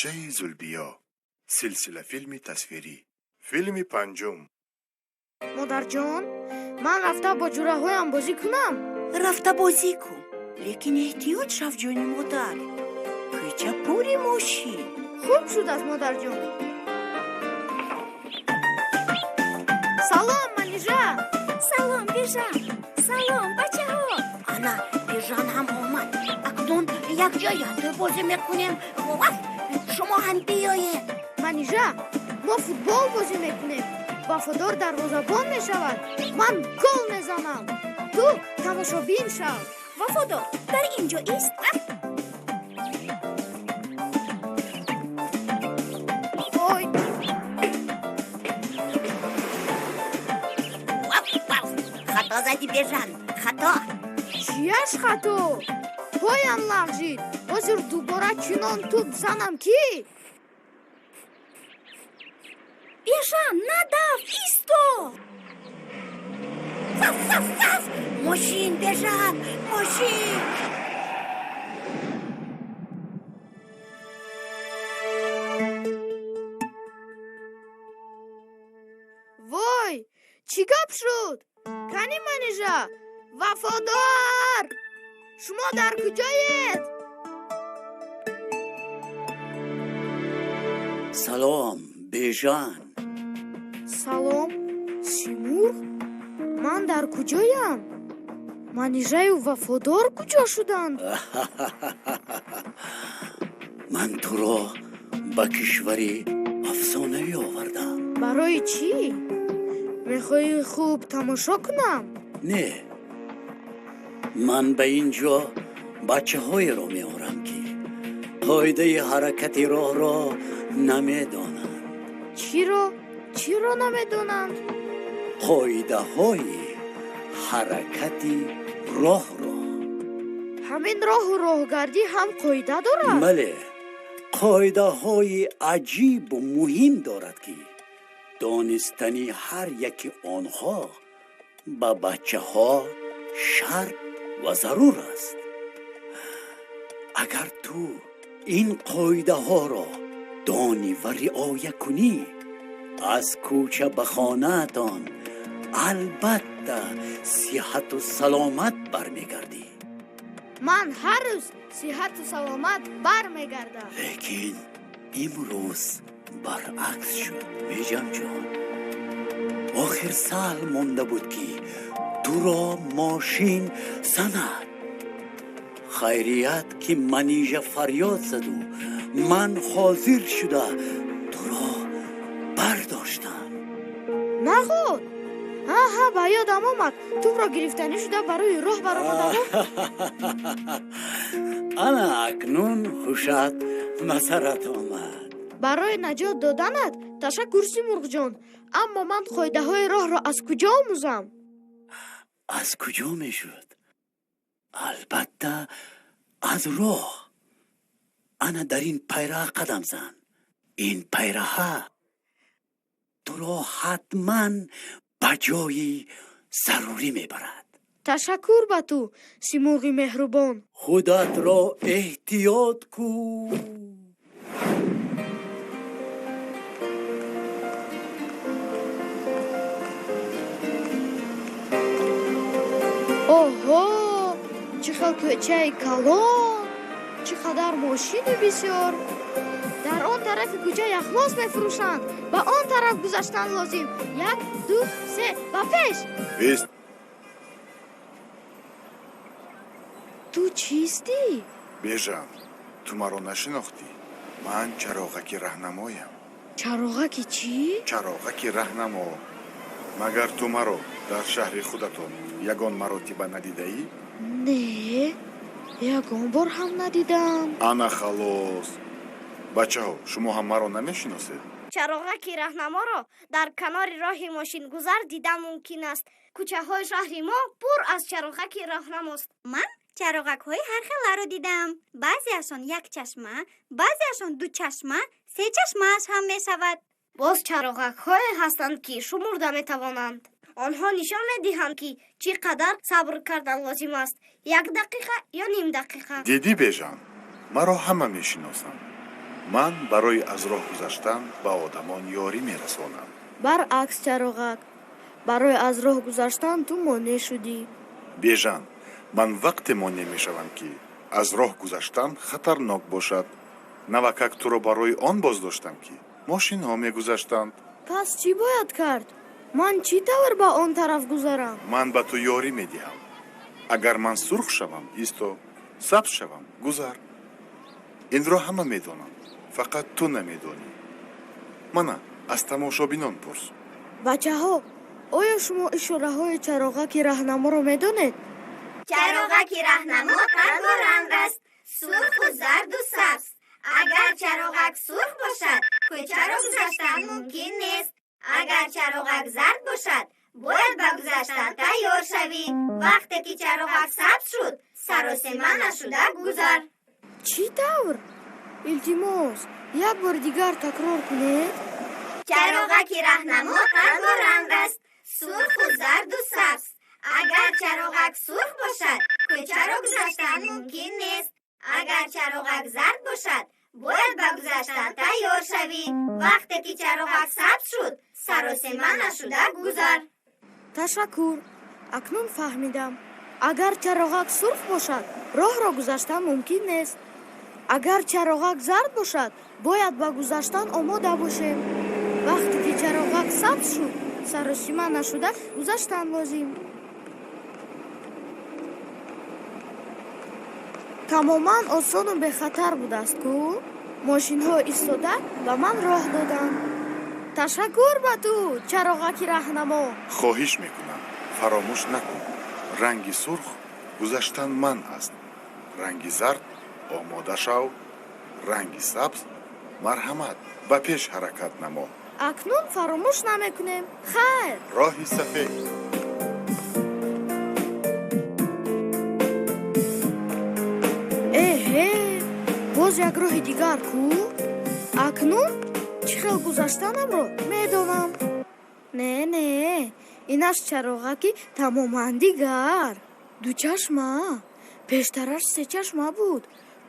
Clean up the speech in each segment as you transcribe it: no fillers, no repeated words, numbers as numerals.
Бачаи Зулбиё. Силсила филми тасвирӣ. Филми панҷум. Модарҷон, ман рафта бо ҷураҳоям бозӣ кунам? Рафта бозӣ кун, лекин эҳтиёт шав, ҷони модар. Кӯча пури мошин. Хуб шудааст, модарҷон. Салом, Манижа. Салом, Бежан. Салом, бачаҳо. Ана, Бежан ҳам омад. Акнун якҷоя бозӣ мекунем. Шумо ҳам биёед. Манижа, мо футбол бозӣ мекунем. Вафодор дарвозабон мешавад. Ман гол мезанам. Ту тамошобин шав. Вафодор, дар ин ҷо ист. Ой. Хато задӣ, Бежан, хато. Чияш хато? Поям лағжид. Ҳозир дубора чунон тӯб занам, ки Бежан, надав, исто. Ваф, ваф, ваф! Мошин, Бежан, мошин! Вой, чӣ гап шуд? Кани Манижа? Вафодор! Шумо дар куҷоед? Салом, Бежан. Салом, Симурғ. Ман дар куҷоям? Манижаю Вафодор куҷо шуданд? Ман туро ба кишвари афсонавӣ овардам. Барои чӣ? Мехоҳӣ хуб тамошо кунам? Не, ман ба ин ҷо бачаҳоеро меорам, ки қоидаи ҳаракати роҳро намедонанд. Чиро? Чиро намедонанд? Қоидаҳои ҳаракати роҳро. Ҳамин роҳу роҳгардӣ ҳам қоида дорад? Бале, қоидаҳои аҷибу муҳим дорад, ки донистани ҳар яки онҳо ба бачаҳо шарт ва зарур аст. Агар ту ин қоидаҳоро донӣ ва риоя кунӣ, аз кӯча ба хонаатон албатта сиҳату саломат бармегардӣ. Ман ҳар рӯз сиҳату саломат бармегардам. Лекин имрӯз баръакс шуд, Бежанҷон. Охир саҳл монда буд, ки туро мошин занад. Хайрият, ки Манижа фарёд заду ман ҳозир шуда туро бардоштам. Наход, ҳа, ба ёдам омад. Тӯбро гирифтанӣ шуда ба рӯи роҳ баромадаму. Ана акнун ҳушат ба сарат омад. Барои наҷот доданат ташаккур, Симурғҷон, аммо ман қоидаҳои роҳро аз куҷо омӯзам? Аз куҷо мешуд? Албатта, аз роҳ. Ана дар ин пайраҳа қадам зан. Ин пайраҳа туро ҳатман ба ҷои зарурӣ мебарад. Ташаккур ба ту, Симурғи меҳрубон. Худатро эҳтиёт кун. Оҳо, чӣ хел кӯчаи калон, чӣ қадар мошини бисёр! Дар он тарафи кӯча яхмоз мефурӯшанд. Ба он тараф гузаштан лозим. Як, ду, се, ба пеш! Ист. Ту чистӣ? Бежан, ту маро нашинохтӣ? Ман чароғаки раҳнамоям. Чароғаки чӣ? Чароғаки раҳнамо. Магар ту маро дар шаҳри худатон ягон маротиба надидаӣ? Не, ягон бор ҳам надидам. Ана халос. Бачаҳо, шумо ҳам маро намешиносед? Чароғаки раҳнаморо дар канори роҳи мошингузар дидан мумкин аст. Кӯчаҳои шаҳри мо пур аз чароғаки раҳнамост. Ман чароғакҳои ҳархеларо дидам. Баъзеашон якчашма, баъзеашон дучашма, сечашмааш ҳам мешавад. Боз чароғакҳое ҳастанд, ки шумурда метавонанд. Онҳо нишон медиҳанд, ки чӣ қадар сабр кардан лозим аст: як дақиқа ё ним дақиқа. Дидӣ, Бежан, маро ҳама мешиносанд. Ман барои аз роҳ гузаштан ба одамон ёрӣ мерасонам. Баръакс, чароғак, барои аз роҳ гузаштан ту монеъ шудӣ. Бежан, ман вақте монеъ мешавам, ки аз роҳ гузаштан хатарнок бошад. Навакак туро барои он боздоштам, ки мошинҳо мегузаштанд. Пас чӣ бояд кард? Ман чӣ тавр ба он тараф гузарам? Ман ба ту ёрӣ медиҳам. Агар ман сурх шавам, исто, сабз шавам, гузар. Инро ҳама медонанд, фақат ту намедонӣ. Мана, аз тамошобинон пурс. Бачаҳо, оё шумо ишораҳои чароғаки раҳнаморо медонед? Чароғаки раҳнамо рангоранг аст: сурху зарду сабз. Агар чароғак сурх бошад, кӯчаро гузаштан мумкин нест. Агар чароғак зард бошад, бояд ба гузаштан тайёр шавӣ. Вақте ки чароғак сабз шуд, саросема нашуда гузар. Чӣ тавр? Илтимос, як бор дигар такрор кунед. Чароғаки раҳнамо рангоранг аст: сурху зарду сабз. Агар чароғак сурх бошад, кӯчаро гузаштан мумкин нест. Агар чароғак зард бошад, бояд ба гузаштан тайёр шавӣ. Вақте ки чароғак сабз шуд, саросема нашуда гузар. Ташаккур, акнун фаҳмидам. Агар чароғак сурх бошад, роҳро гузаштан мумкин нест. Агар чароғак зард бошад, бояд ба гузаштан омода бошем. Вақте ки чароғак сабз шуд, саросима нашуда гузаштан лозим. Тамоман осону бехатар будааст ку? Мошинҳо истода ба ман роҳ доданд. Ташаккур ба ту, чароғаки раҳнамо. Хоҳиш мекунам, фаромӯш накун: ранги сурх гузаштан манъ аст, ранги зард омода шав, ранги сабз марҳамат, ба пеш ҳаракат намо. Акнун фаромӯш намекунем. Хайр. Роҳи сафед. Эҳе, боз як роҳи дигар ку? Акнун чӣ хел гузаштанамро медонам. Не, не, инаш чароғаки тамоман дигар. Дучашма. Пештараш сечашма буд.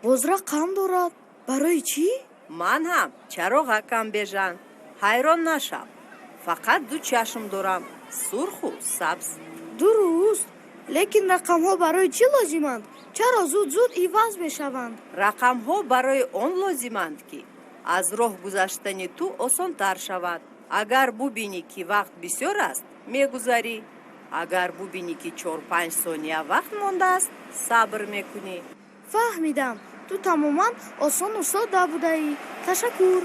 Боз рақам дорад. Барои чӣ? Ман ҳам чароғакам, Бежан, ҳайрон нашав. Фақат ду чашм дорам: сурху сабз. Дуруст, лекин рақамҳо барои чӣ лозиманд? Чаро зуд зуд иваз мешаванд? Рақамҳо барои он лозиманд, ки аз роҳ гузаштани ту осонтар шавад. Агар бубинӣ, ки вақт бисёр аст, мегузарӣ. Агар бубинӣ, ки 4-5 сония вақт мондааст, сабр мекунӣ. Фаҳмидам, ту тамоман осону содда будаӣ. Ташаккур.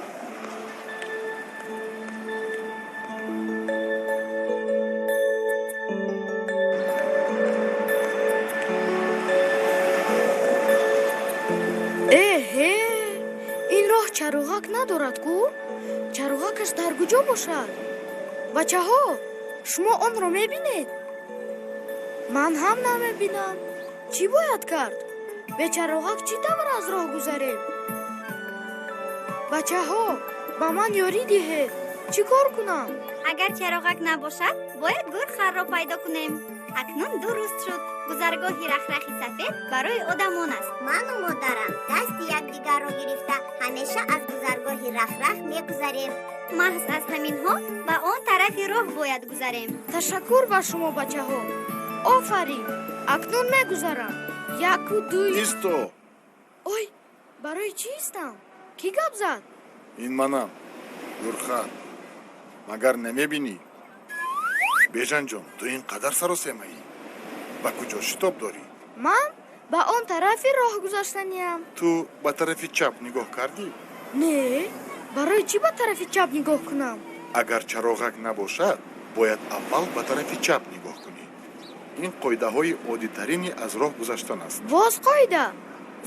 Эҳе, ин роҳ чароғак надорад ку? Чароғакаш дар куҷо бошад? Бачаҳо, шумо онро мебинед? Ман ҳам намебинам. Чӣ бояд кард? Бечароғак чӣ тавр аз роҳ гузарем? Бачаҳо, ба ман ёрӣ диҳед. Чӣ кор кунам? Агар чароғак набошад, бояд гурхарро пайдо кунем. Акнун дуруст шуд. Гузаргоҳи рахрахи сафед барои одамон аст. Ману модарам дасти якдигарро гирифта ҳамеша аз гузаргоҳи рахрах мегузарем. Маҳз аз ҳаминҳо ба он тарафи роҳ бояд гузарем. Ташаккур ба шумо, бачаҳо. Офарин, акнун мегузарам. Яку, ду. Исто. Ой, барои чӣ истам? Кӣ гап зад? Ин манам, гурхар. Магар намебинӣ? Бежанҷон, ту ин қадар саросемаӣ? Ба куҷо шитоб дорӣ? Ман ба он тарафи роҳ гузаштаниям. Ту ба тарафи чап нигоҳ кардӣ? Не, барои чӣ ба тарафи чап нигоҳ кунам? Агар чароғак набошад, бояд аввал ба тарафи чап нигоҳ кунӣ. Ин қоидаҳои оддитарини аз роҳ гузаштан аст. Боз қоида?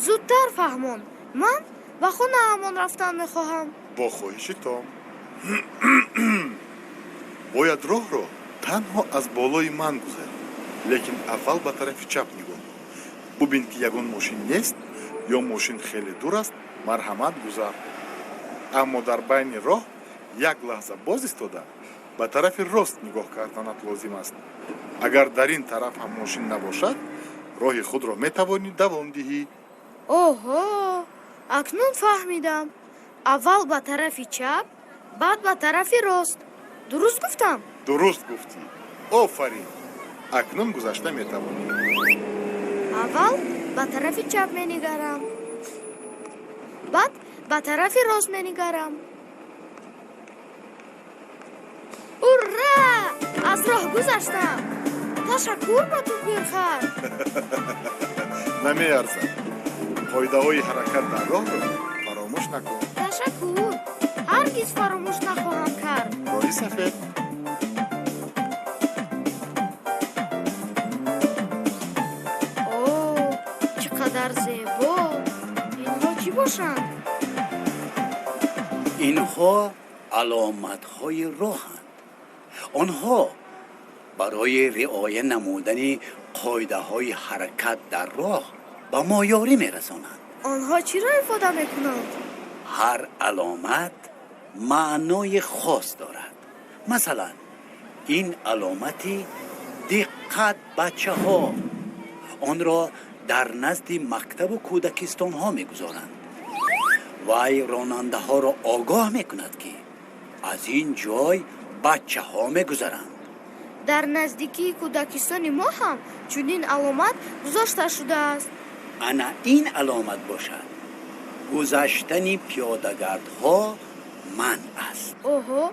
Зудтар фаҳмон, ман ба хонаамон рафтан мехоҳам. Бо хоҳиши том. Бояд роҳро танҳо аз болои ман гузарӣ, лекин аввал ба тарафи чап нигоҳ кун. Бубин, ки ягон мошин нест ё мошин хеле дур аст, марҳамат, гузар. Аммо дар байни роҳ як лаҳза боз истода ба тарафи рост нигоҳ карданат лозим аст. Агар дар ин тараф ҳам мошин набошад, роҳи худро метавонӣ давом диҳӣ. Оҳо, акнун фаҳмидам. Аввал ба тарафи чап, баъд ба тарафи рост. Дуруст гуфтам? Дуруст гуфтӣ. Офарин. Акнун гузашта метавонӣ. Аввал ба тарафи чап менигарам, баъд ба тарафи рост менигарам. Ура! Аз роҳ гузаштам. Ташаккур ба ту, гӯрхар. Намеарзад. Қоидаҳои ҳаракат дар роҳро фаромӯш накун. Ташаккур. Ҳаргиз фаромӯш нахоҳам кард. Роҳи сафед. О, чӣ қадар зебо! Инҳо чӣ бошанд? Инҳо аломатҳои роҳанд. Онҳо барои риоя намудани қоидаҳои ҳаракат дар роҳ ба мо ёрӣ мерасонанд. Онҳо чиро ифода мекунанд? Ҳар аломат маънои хос дорад. Масалан, ин аломати диққат, бачаҳо. Онро дар назди мактабу кӯдакистонҳо мегузоранд. Вай ронандаҳоро огоҳ мекунад, ки аз ин ҷой бачаҳо мегузаранд. Дар наздикии кӯдакистони мо ҳам чунин аломат гузошта шудааст. Ана ин аломат бошад, гузаштани пиёдагардҳо манъ аст. Оҳо,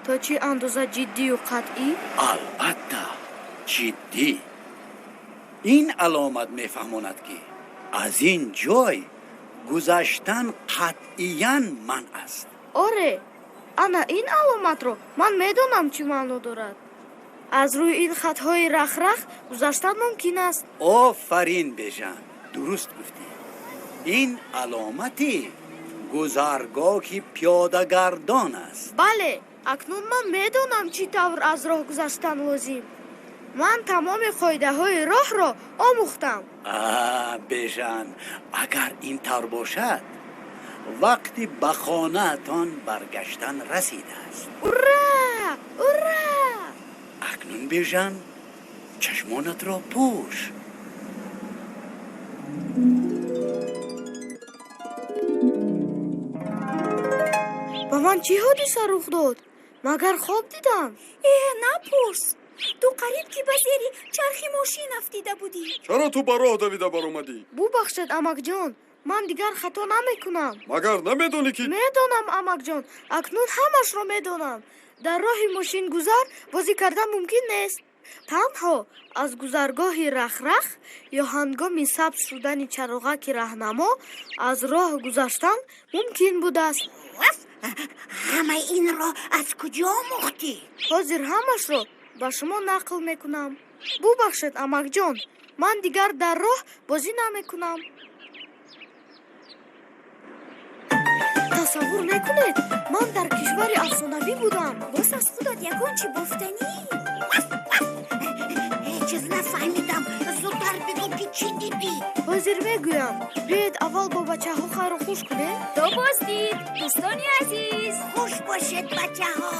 то чӣ андоза ҷиддию қатъӣ? Албатта, ҷиддӣ. Ин аломат мефаҳмонад, ки аз ин ҷой гузаштан қатъиян манъ аст. Оре, ана ин аломатро ман медонам, чӣ маъно дорад. Аз рӯи ин хатҳои рахрах гузаштан мумкин аст. Офарин, Бежан, дуруст гуфтӣ. Ин аломати гузаргоҳи пиёдагардон аст. Бале, акнун ман медонам, чӣ тавр аз роҳ гузаштан лозим. Ман тамоми қоидаҳои роҳро омӯхтам. А, Бежан, агар ин тавр бошад, вақти ба хонаатон баргаштан расидааст. Ура, ура! Акнун, Бежан, чашмонатро пӯш. Ба ман чӣ ҳодиса рух дод? Магар хоб дидам? Э, напурс. Ту қариб ки ба зери чархи мошин афтида будӣ. Чаро ту ба роҳ давида баромадӣ? Бубахшед, амакҷон, ман дигар хато намекунам. Магар намедонӣ, ки Медонам, амакҷон, акнун ҳамашро медонам. Дар роҳи мошингузар бозӣ кардан мумкин нест. Танҳо аз гузаргоҳи рахрах ё ҳангоми сабз шудани чароғаки раҳнамо аз роҳ гузаштан мумкин будааст. Ҳамаи инро аз куҷо омӯхтӣ? Ҳозир ҳамашро ба шумо нақл мекунам. Бубахшед, амакҷон, ман дигар дар роҳ бозӣ намекунам. Тасаввур мекунед, ман дар кишвари афсонавӣ будам. Боз аз худат ягон чӣ бофтанӣ? Ҳеҷ чиз нафаҳмидам. Зудтар бигӯ, ки чӣ дидӣ. Ҳозир мегӯям. Биёед, аввал бо бачаҳо хайру хуш кунем. То боздид, дӯстони азиз. Хуш бошед, бачаҳо.